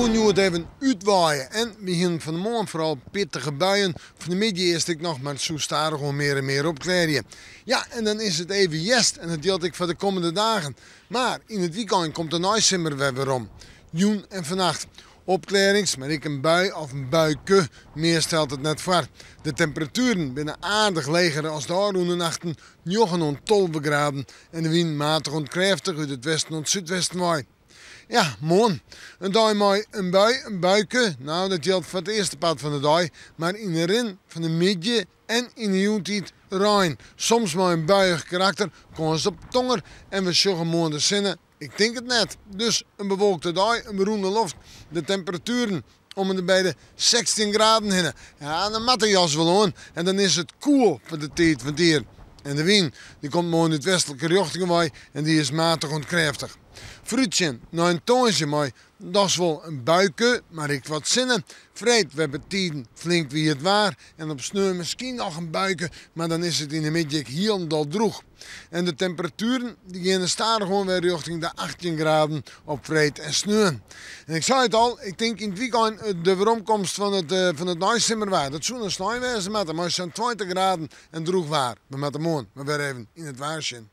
koene hjoed even útwaaie en we hienen fan 'e moarn foaral pittige buien. Fan 'e middei earst ek noch, mar it soe stadichoan mear en mear opklearje. Ja, en dan is it even hjerst en dat jildt ek foar de kommende dagen. Mar yn it wykein komt de neisimmer wer werom. Jûn en fannacht opklearrings, mar ek in bui of in buike, mear stelt it net foar. De temperatueren binne aardich leger as de ôfrûne nachten, njoggen oant 12 graden en de wyn matich oant krêftich út it westen oant súdwesten wei. Ja, moarn. In dei mei in bui, in buike. No, dat jildt foar it earste part fan de dei, mar yn de rin fan de middei en yn de jûntiid rein. Soms mei in buiïch karakter, kâns op tonger en we sjogge moarn de sinne. Ik tink it net. Dus in bewolkte dei, in berûne loft. De temperatueren om en by de 16 graden hinne. Ja, dan moat de jas wol oan en dan is it koel foar de tiid fan it jier. En de wyn, dy komt moarn út westlike rjochtingen wei en dy is matich oant krêftich. Foarútsjen nei in tongersdei mei dochs wol in buike, mar ek wat sinne. Freed wer betiden flink wiet waar en op sneon miskien noch in buike, mar dan is it yn de middei ek hielendal drûch. En de temperatueren dy geane stadichoan wer rjochting de 18 graden op freed en sneon. En ik sei it al, ik tink yn it wykein de weromkomst fan it, fan it neisimmerwaar. Dat soe in snein wêze moatte mei sa'n 20 graden en drûch waar. We moatte moarn mar wer even yn it waar sjen.